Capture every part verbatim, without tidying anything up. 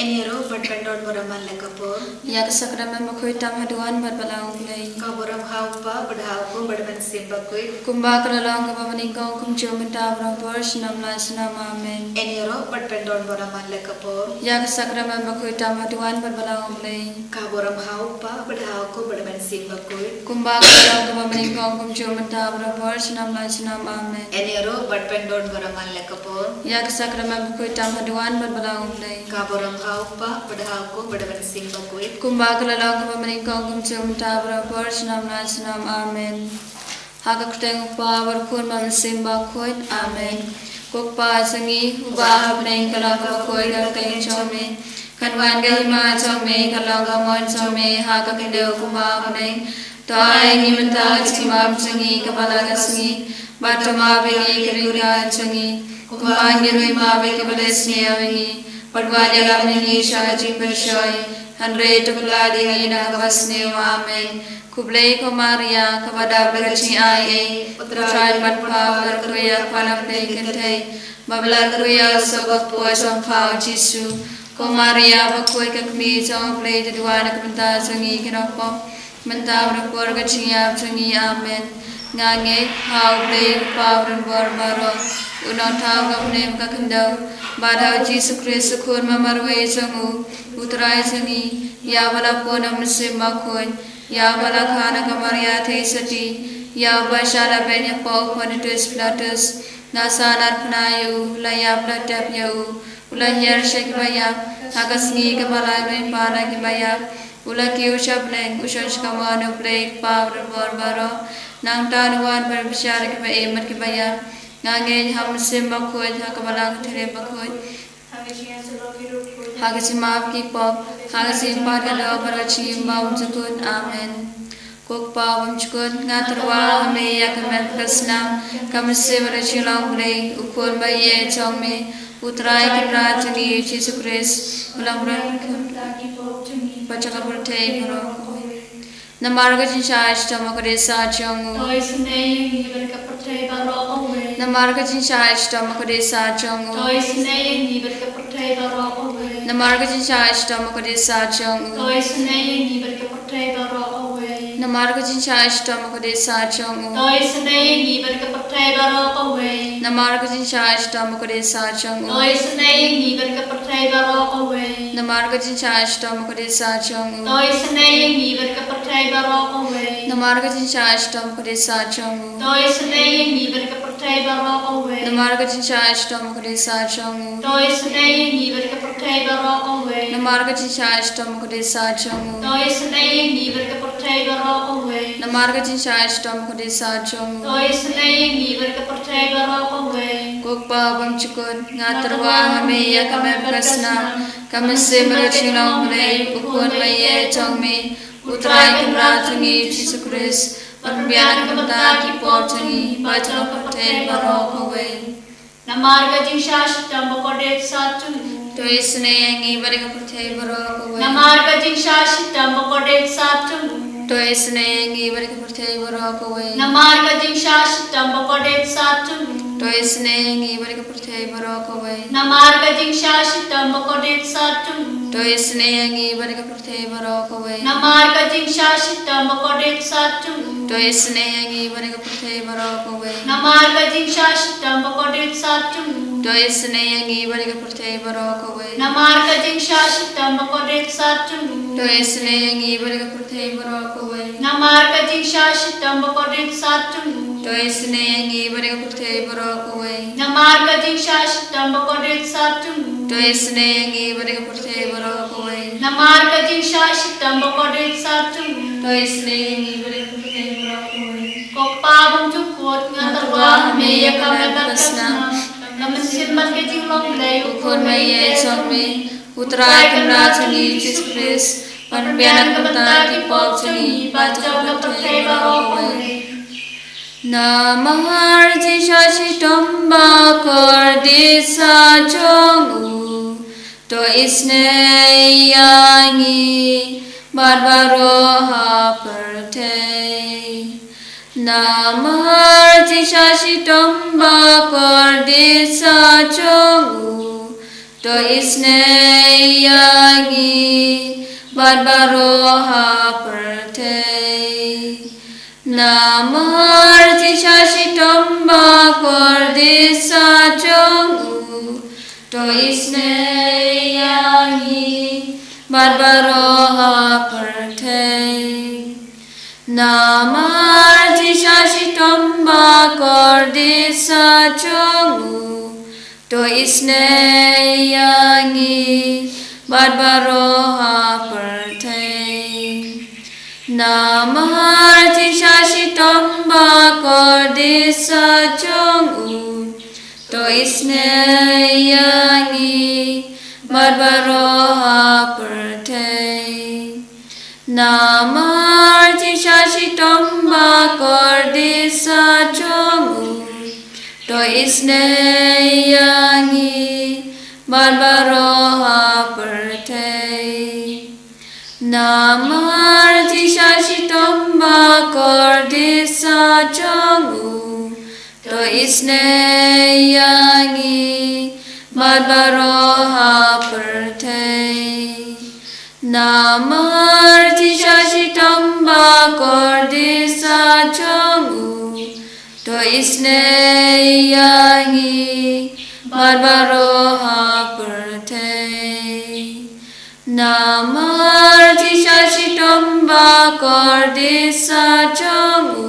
Yn ïaroh bad pyndon bad ym man la ka por. Ïa ka sakramen bakhuid tam ha duwan bad balang U Blei. Ka burom ha U Kpa bad ha U Khun bad ha U Mynsiem Bakhuid. Kumba ka la long kaba mynnyngkong kumjuh mynta baroh por sha nam la sha nam. Amen. Yn ïaroh bad pyndon bad ym man la ka por. Ïa ka sakramen bakhuid tam ha duwan bad balang U Blei. Ka burom ha U Kpa bad ha U Khun bad ha U Mynsiem Bakhuid. Kumba ka la long kaba mynnyngkong kumjuh mynta baroh por sha nam la sha nam. Amen. Yn ïaroh bad pyndon bad ym man la ka por. Ïa ka sakramen bakhuid tam ha duwan bad balang U Blei. Ka burom ha U Kpa bad ha U Khun bad ha U Mynsiem Bakhuid. Kumba ka la long kaba mynnyngkong kumjuh mynta baroh por sha nam la sha nam. Amen. Ha ka kyrteng U Kpa bad U Khun bad U Mynsiem Bakhuid. Amen. Ko Kpa jong ngi uba ha bneng, ka long kaba khuid ka kyrteng jong me. Kan wan ka hima jong me, kan long ka mon jong me ha ka khyndew kumba ha bneng. To ai ngi mynta ka jingmap jong ngi kaba la ka sngi, bad to map ïa ngi ki riewkhuid jong ngi, kumba ngi ruh ngi map ïa kiba la isynei ïa ngi. Bad wat ïalam ïa ngi sha ka jingpynshoi, hynrei to pyllait ïa ngi na kaba sniew. Amen. Khublei ko Maria, kaba dap da ka jingai ei, U Trai u don bad pha, u la kyrkhu ïa pha na pdeng kynthei, bad u la kyrkhu ïa u soh ka kpoh jong pha u Jisu. Ko Maria bakhuid, ka kmie jong U Blei, to duwai na ka bynta jong ngi ki nongpop, mynta bad ha ka por ka jingïap jong ngi. Amen. Nga ngeit ha U Blei U Kpa u don bor baroh, u nongthaw ka bneng ka khyndew, bad ha u Jisu Khrist u Khun ba marwei jong u, U Trai jong ngi, ïa uba la pun ha U Mynsiem Bakhuid, ïa uba la kha na ka Maria Theisotti, ïa uba shah la beiñ hapoh u Pontius Pilatus, la sahnarphna ïa u, la ïap la tep ïa u, u la hiar sha kiba ïap, ha ka sngi kaba lai u la ïaid na kiba ïap, u la kiew sha bneng, u shong sha ka mon U Blei U Kpa u don bor baroh. Nangta un wan ban bishar ïa kiba im bad kiba ïap. Nga ngeit ha U Mynsiem Bakhuid, ha ka Balang Katolik bakhuid, ha ka jingmap ki pop, ha ka jingpyndonkam bad ka jingim bymjukut. Amen. Ko Kpa bymjukut, nga tyrwa ha me ïa ka met ka snam, ka mynsiem bad ka jinglong U Blei, U Khun ba ïeit jong me, U Trai Kynrad jong ngi U Jisu Khrist, u la mrad bad ka pyrthei baroh kawei. Namar ka jingshah shitom ka dei sah jong u. To isynei ïa ngi bad ka pyrthei baroh kawei. Namar ka jingshah shitom ka dei sah jong u. To isynei ïa ngi bad ka pyrthei baroh kawei. Namar ka jingshah shitom ka dei sah jong u. To isynei ïa ngi bad ka pyrthei baroh kawei. Namar ka jingshah shitom ka dei sah jong u. To isynei ïa ngi bad ka pyrthei baroh kawei. Namar ka jingshah shitom ka dei sah jong u. To isynei ïa ngi bad ka pyrthei baroh kawei. Namar ka jingshah shitom ka dei sah jong u. To isynei ïa ngi bad ka pyrthei baroh kawei. Namar ka jingshah shitom ka dei sah jong u. To isynei ïa ngi bad ka pyrthei baroh kawei. Namar ka jingshah shitom ka dei sah jong u. To isynei ïa ngi bad ka pyrthei baroh kawei. Namar ka jingshah shitom ka dei sah jong u. To isynei ïa ngi bad ka pyrthei baroh kawei. Namar ka jingshah shitom ka dei sah jong u. To isynei ïa ngi bad ka pyrthei baroh kawei. Ko Kpa bymjukut, nga tyrwa ha me ïa ka met ka snam, ka mynsiem bad ka jinglong U Blei, U Khun ba ïeit jong me, U Trai Kynrad jong ngi U Jisu Khrist, ban pynbiang na ka bynta ki pop jong ngi bad jong ka pyrthei baroh kawei. Namar ka jingshah shitom ba kordit sah jong u. To isynei ïa ngi bad ïa ka pyrthei baroh kawei. Namar ka jingshah shitom ba kordit sah jong u. To isynei ïa ngi bad ïa ka pyrthei baroh kawei. Namar ka jingshah shitom ba kordit sah jong u. To isynei ïa ngi bad ïa ka pyrthei baroh kawei. Namar ka jingshah shitom ba kordit sah jong u. To isynei ïa ngi bad ïa ka pyrthei baroh kawei. Namar ka jingshah shitom ba kordit sah jong u. To isynei ïa ngi bad ïa ka pyrthei baroh kawei. Namar ka jingshah shitom ba kordit sah jong u. To isynei ïa ngi bad ïa ka pyrthei baroh kawei. Namar ka jingshah shitom ba kordit sah jong u. To isynei ïa ngi bad ïa ka pyrthei baroh kawei. Namar ka jingshah shitom ba kordit sah jong u. To isynei ïa ngi bad ïa ka pyrthei baroh kawei. Namar ka jingshah shitom ba kordit sah jong u. To isynei ïa ngi bad ïa ka pyrthei baroh kawei. Namar ka jingshah shitom ba kordit sah jong u. To isynei ïa ngi bad ïa ka pyrthei baroh kawei. Ko Kpa bymjukut, nga tyrwa ha me ïa ka met bad ka snam, ka mynsiem bad ka jinglong U Blei, U Khun ba ïeit jong me, U Trai Kynrad jong ngi U Jisu Khrist, ban pynbiang na ka bynta ki pop jong ngi bad jong ka pyrthei baroh kawei. Namar jingshah shitom ba kordit sah jong u, to isynei ïa ngi bad baroh ha pyrthei. Namar jingshisha shitom ba kordit sa jong u, to isynei ïa ngi bad baroh ha pyrthei. Namar jingshisha shitom ba kordit sa jong u, to isynei ïa ngi bad baroh ha pyrthei. Namar jingshisha shitom ba kordit sa jong u, to isynei ïa ngi bad baroh ha pyrthei. Namar jingshisha shitom ba kordit sa jong u, to isynei ïa ngi bad baroh ha pyrthei. Namar jingshisha shitom ba kordit sa jong u, to isynei ïa ngi bad baroh ha pyrthei. Namar jingshisha shitom ba kordit sa jong u, to isynei ïa ngi bad baroh ha pyrthei. Namar jingshisha shitom ba kordit sa jong u, to isynei ïa ngi bad baroh ha pyrthei. Namar jingshisha shitom ba kordit sa jong u,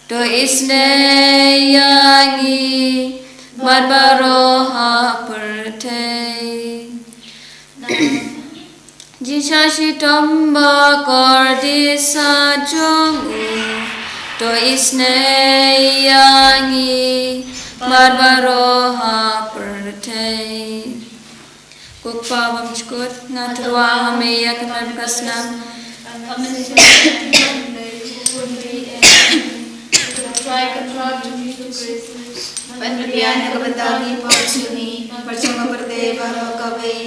to isynei ïa ngi bad baroh ha pyrthei. Jingshisha shitom ba kordit sa jong u, to isynei ïa ngi bad baroh ha pyrthei. Ko Kpa bymjukut, nga tyrwa ha me ïa ka met ka snam. Ban pynbiang ïa ka bynta ki paw jong ngi, bad jong ka pyrthei baroh kawei.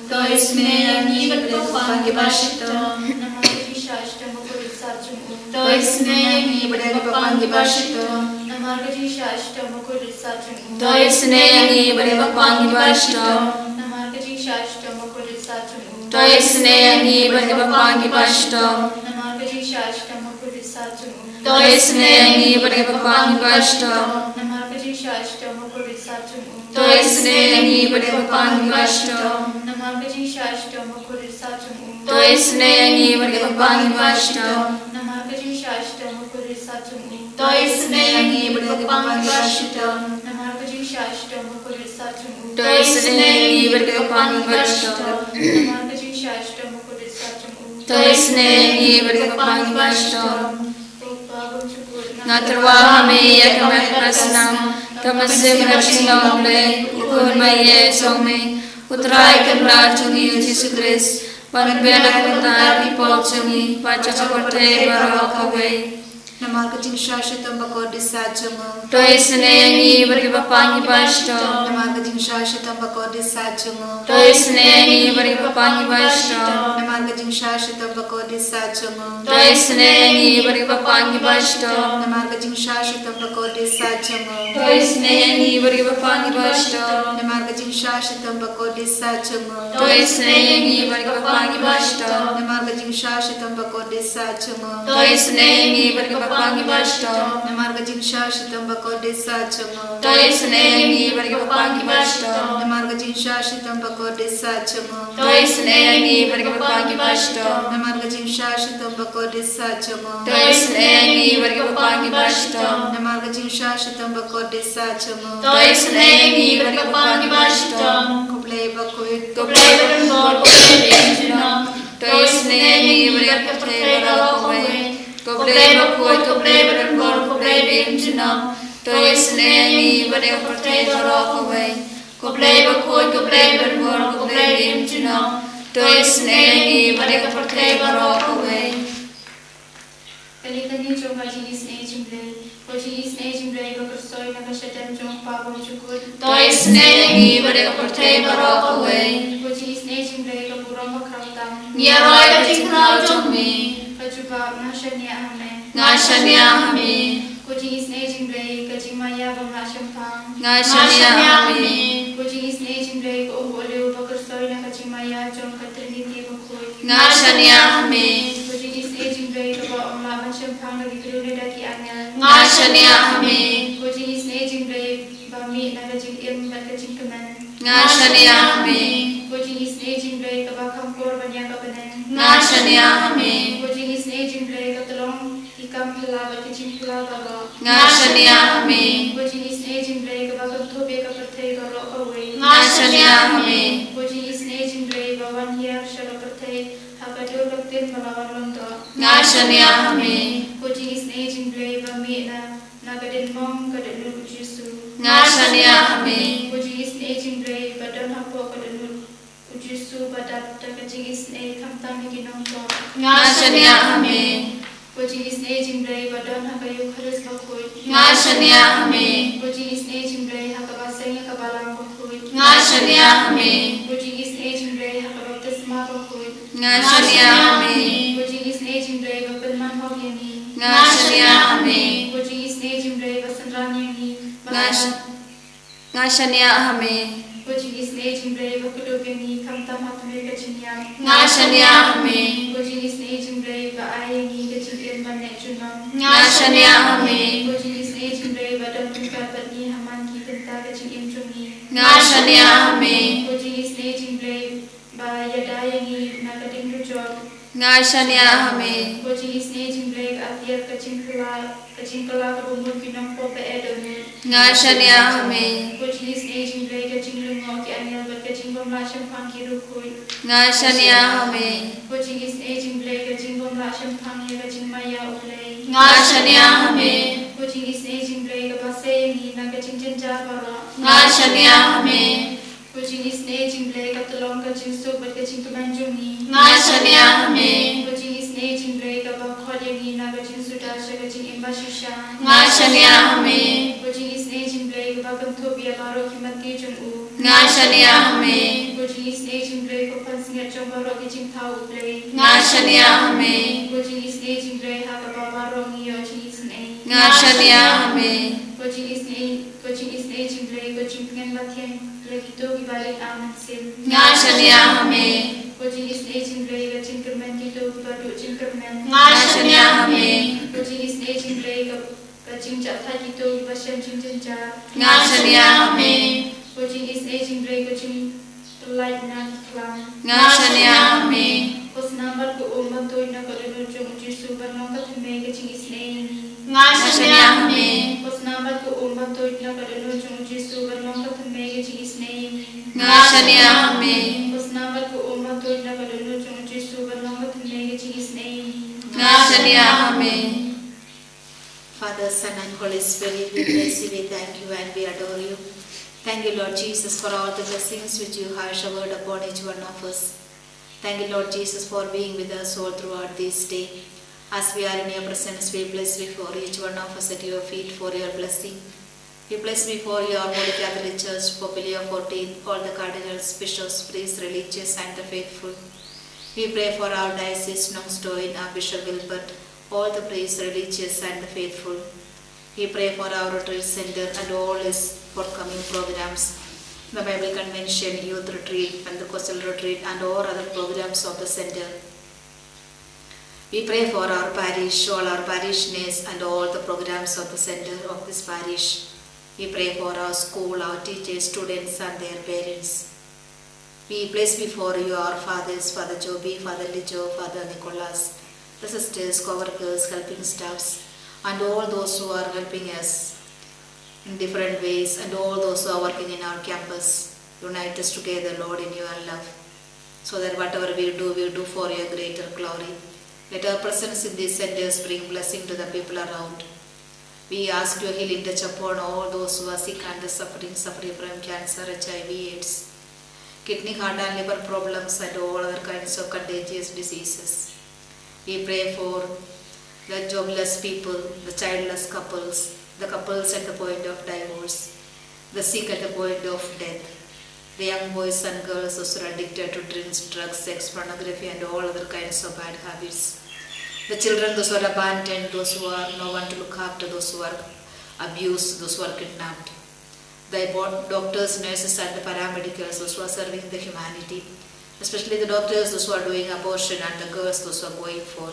To isynei ïa ngi bad ka pang ki bashitom. To isynei ïa ngi bad ka pang ki bashitom. To isynei ïa ngi bad ka pang ki bashitom. To isynei ïa ngi bad ka pang ki bashitom. To isynei ïa ngi bad ka pang ki bashitom. To isynei ïa ngi bad ka pang ki bashitom. To isynei ïa ngi bad ka pang ki bashitom. To isynei ïa ngi bad ka pang ki bashitom. To isynei ïa ngi bad ka pang ki bashitom. To isynei ïa ngi bad ka pang ki bashitom. Nga tyrwa ha me ïa ka met ka snam, ka mynsiem ka jong U Blei, u Khun ba ïeit jong me, U Trai Kynrad jong ngi U Jisu Khrist, ban pynbiang ïa ka bynta ki paw jong ngi, bad jong ka pyrthei baroh kawei. Namar ka jingshisha shitom ba kordit sa jong u. To isynei ïa ngi bad ka pang ki bashitom. Namar ka jingshisha shitom ba kordit sa jong u. To isynei ïa ngi bad ka pang ki bashitom. Namar ka jingshisha shitom ba kordit sa jong u. To isynei ïa ngi bad ka pang ki bashitom. Namar ka jingshisha shitom ba kordit sa jong u. To isynei ïa ngi bad ka pang ki bashitom. Namar ka jingshisha shitom ba kordit sa jong u. To isynei ïa ngi bad ka pang ki bashitom. Namar ka jingshisha shitom ba kordit sa jong u. To isynei ïa ngi bad ka pang ki bashitom. Namar ka jingshisha shitom ba kordit sa jong u. To isynei ïa ngi bad ka pang ki bashitom. Namar ka jingshisha shitom ba kordit sa jong u. To isynei ïa ngi bad ka pang ki bashitom. Namar ka jingshisha shitom ba kordit sa jong u. To isynei ïa ngi bad ka pang ki bashitom. Namar ka jingshisha shitom ba kordit sa jong u. To isynei ïa ngi bad ka pang ki bashitom. Ko Blei bakhuid. Ko Blei badonbor, ko Blei baim junom. To isynei ïa ngi bad ka pyrthei baroh kawei. Ko Blei bakhuid, ko Blei badonbor, ko Blei baim junom. To isynei ïa ngi bad ka pyrthei baroh kawei. Ko Blei bakhuid, ko Blei badonbor, ko Blei baim junom. To isynei ïa ngi bad ka pyrthei baroh kawei. Kane ka dei ka jingisynei jong U Blei. Ko jingisynei jong U Blei ba kyrsoi na ka shadem jong U Kpa bymjukut. To isynei ïa ngi bad ka pyrthei baroh kawei. Ko jingisynei jong U Blei ka burom ba khraw tam. Ngi ïaroh ïa ka jingkhraw jong me. Jubab, nga shaniah ha me. Nga shaniah ha me. Ko jingisynei jingblei, ka jingmaïa bym lah shemphang. Nga shaniah ha me. Ko jingisynei jingblei, ka um bahliew ba kyrsoi na ka jingmaïa jong ka Trinity bakhuid. Nga shaniah ha me. Ko jingisynei jingblei, kaba ym lah ban shemphang da ki briew ne da ki angel. Nga shaniah ha me. Ko jingisynei jingblei, ba mih na ka jingim bad ka jingkmen. Nga shaniah ha me. Ko jingisynei jingblei, kaba kham kor ban ïa ka bneng. Nga shaniah ha me. Ko jingisynei jingblei, ka tyllong ki kam phylla bad ki jingphylla baroh. Nga shaniah ha me. Ko jingisynei jingblei, kaba kynthup ïa ka pyrthei baroh kawei. Nga shaniah ha me. Ko jingisynei jingblei, ba wan hiar sha ka pyrthei ha ka dur ka ktien ba la wan lyndoh. Nga shaniah ha me. Ko jingisynei jingblei, ba mih na, na ka dynmong ka dohnud U Jisu. Nga shaniah ha me. Ko jingisynei jingblei, ba don hapoh ka dohnud U Jisu, ba dap da ka jingisynei khamtam ïa ki nongpop. Nga shaniah ha me. Ko jingisynei jingblei, ba don ha ka Eukharist bakhuid. Nga shaniah ha me. Ko jingisynei jingblei, ha kaba seng ïa ka balang bakhuid. Nga shaniah ha me. Ko jingisynei jingblei, ha ka baptisma bakhuid. Nga shaniah ha me. Ko jingisynei jingblei, ba pynman hok ïa ngi. Nga shaniah ha me. Ko jingisynei jingblei, ba synran ïa ngi. Nga sh- Nga shaniah ha me. Ko jingisynei jingblei, ba kdup ïa ngi khamtam ha tmier ka jingïap. Nga shaniah ha me. Ko jingisynei jingblei, ba ai ïa ngi ka jingim ban leit junom. Nga shaniah ha me. Ko jingisynei jingblei, ba don ryngkat bad ngi ha man ki bynta ka jingim jong ngi. Nga shaniah ha me. Ko jingisynei jingblei, ba ïada ïa ngi na ka ding dujok. Nga shaniah ha me. Ko jingisynei jingblei, ka atiar ka jingkylla, ka jingkylla kaba mut ki nongpop ba eh dohnud. Nga shaniah ha me. Ko jingisynei jingblei, ka jinglyngngoh ki angel bad ka jingbymlah shemphang ki riewkhuid. Nga shaniah ha me. Ko jingisynei jingblei, ka jingbymlah shemphang ïa ka jingmaïa U Blei. Nga shaniah ha me. Ko jingisynei jingblei, kaba sei ïa ngi na ka jingjynjar baroh. Nga shaniah ha me. Ko jingisynei jingblei, ka tyllong ka jingsuk bad ka jingkmen jong ngi. Nga shaniah ha me. Ko jingisynei jingblei, kaba khot ïa ngi na ka jingsuda sha ka jingim bashisha. Nga shaniah ha me. Ko jingisynei jingblei, kaba kynthup ïa baroh ki mynti jong u. Nga shaniah ha me. Ko jingisynei jingblei, ko pansngiat jong baroh ki jingthaw U Blei. Nga shaniah ha me. Ko jingisynei jingblei, ha kaba baroh ngi ïoh jingisynei. Nga shaniah ha me. Ko jingisynei, ko jingisynei jingblei, ko jingpynïeng ba thiang ïa kito kiba leit ar mynsiem. Nga shaniah ha me. Ko jingisynei jingblei, ka jingkyrmen kito kiba duh jingkyrmen. Nga shaniah ha me. Ko jingisynei jingblei, ka, ka jingjahthait kito kiba shem jingjynjar. Nga shaniah ha me. Ko jingisynei jingblei, ka jing pyllait na ki khlam. Nga shaniah ha me. Ko snam bad ko um ban tuid na ka dohnud jong U Jisu ban long ka thymmei ka jingisynei ïa ngi. Nga shaniah ha me. Ko snam bad ko um ban tuid na ka dohnud jong U Jisu ban long ka thymmei ka jingisynei ïa ngi. Nga shaniah ha me. Ko snam bad ko um ban tuid na ka dohnud jong U Jisu ban long ka thymmei ka jingisynei ïa ngi. Nga shaniah ha me. Father, Son, and Holy Spirit, we bless you, we thank you, and we adore you. Thank you, Lord Jesus, for all the blessings which you have showered upon each one of us. Thank you, Lord Jesus, for being with us all throughout this day. As we are in your presence, we place before each one of us at your feet for your blessing. We place before you our Holy Catholic Church, Pope Leo fourteen, all the cardinals, bishops, priests, religious, and the faithful. We pray for our diocese, Nongstoin, our Bishop Gilbert, all the priests, religious, and the faithful. We pray for our retreat center and all its forthcoming programs, the Bible Convention, Youth Retreat, Pentecostal Retreat, and all other programs of the center. We pray for our parish, all our parishioners, and all the programs of the center of this parish. We pray for our school, our teachers, students, and their parents. We place before you our fathers, Father Joby, Father Lijo, Father Nicholas, the sisters, co-workers, helping staffs, and all those who are helping us in different ways, and all those who are working in our campus. Unite us together, Lord, in your love, so that whatever we do, we do for your greater glory. Let our presence in these centers bring blessing to the people around. We ask your healing touch upon all those who are sick and suffering, suffering from cancer, H I V, AIDS, kidney, heart, and liver problems, and all other kinds of contagious diseases. We pray for the jobless people, the childless couples, the couples at the point of divorce, the sick at the point of death, the young boys and girls who are addicted to drinks, drugs, sex, pornography, and all other kinds of bad habits. The children, those who are abandoned, those who are no one to look after, those who are abused, those who are kidnapped. The abo-, doctors, nurses, and the paramedicals, those who are serving the humanity, especially the doctors, those who are doing abortion, and the girls, those who are going for.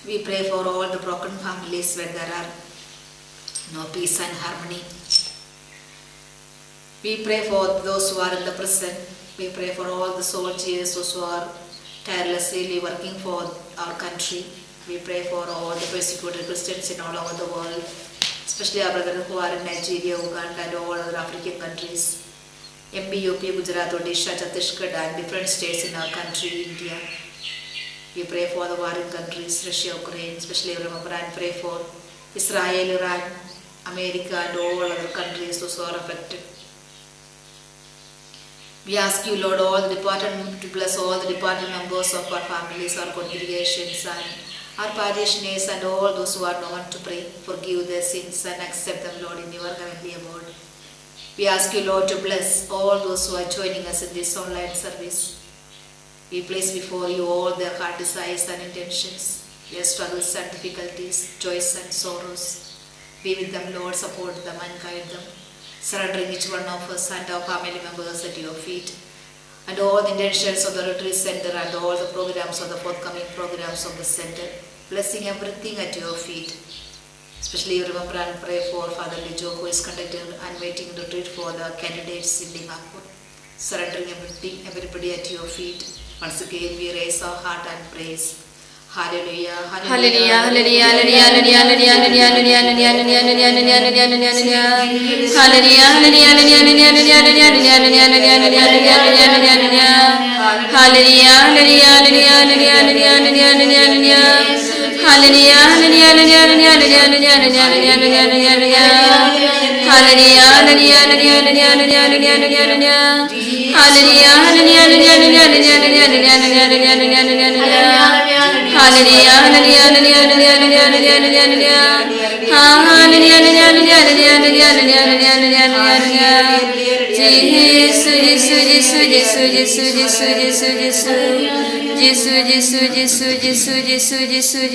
We pray for all the broken families where there are no peace and harmony. We pray for those who are in the prison. We pray for all the soldiers, those who are tirelessly working for our country. We pray for all the persecuted Christians in all over the world, especially our brethren who are in Nigeria, Uganda, and all other African countries. M P, U P, Gujarat, Odisha, Chhattisgarh, and different states in our country, India. We pray for the warring countries, Russia, Ukraine, especially remember and pray for Israel, Iran, America, and all other countries, those who are affected. We ask you, Lord, all the departed, to bless all the departed members of our families, our congregations, and our parishioners, and all those who are known to pray. Forgive their sins and accept them, Lord, in your heavenly abode. We ask you, Lord, to bless all those who are joining us in this online service. We place before you all their heart desires and intentions, their struggles and difficulties, joys and sorrows. Be with them, Lord, support them and guide them, surrendering each one of us and our family members at your feet, and all the intentions of the retreat center and all the programs of the forthcoming programs of the center, blessing everything at your feet. Especially remember and pray for Father Lijo, who is conducting and waiting retreat for the candidates in Dimapur. Surrendering everything, everybody at your feet. Once again, we raise our heart and praise. Hallelujah, hallelujah, hallelujah, hallelujah.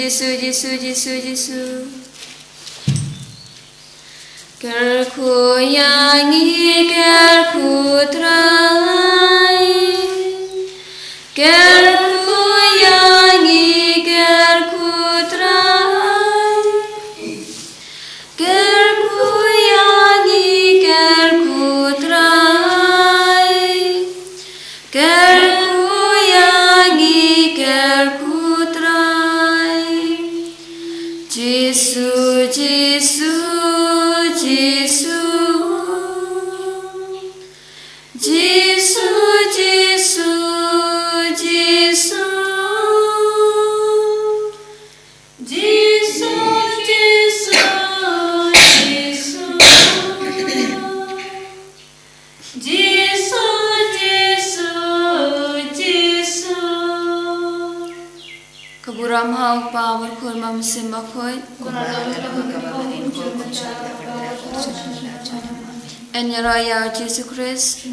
Jisu, Jisu, Jisu. Kyrkhu ïa ngi, kyrkhu Trai. Kyrkhu ïa ngi, kyrkhu Trai. Kyrkhu ïa ngi, kyrkhu Trai. Kyrkhu ïa ngi, kyrkhu Trai. Jisu, Jisu, Jisu. Jisu, Jisu, Jisu. Jisu, Jisu, Jisu. Jisu, Jisu, Jisu. Ka burom ha u Kpa, bad u Khun, bad u Mynsiem Bakhuid. Yn ïaroh ïa u Jisu Khrist.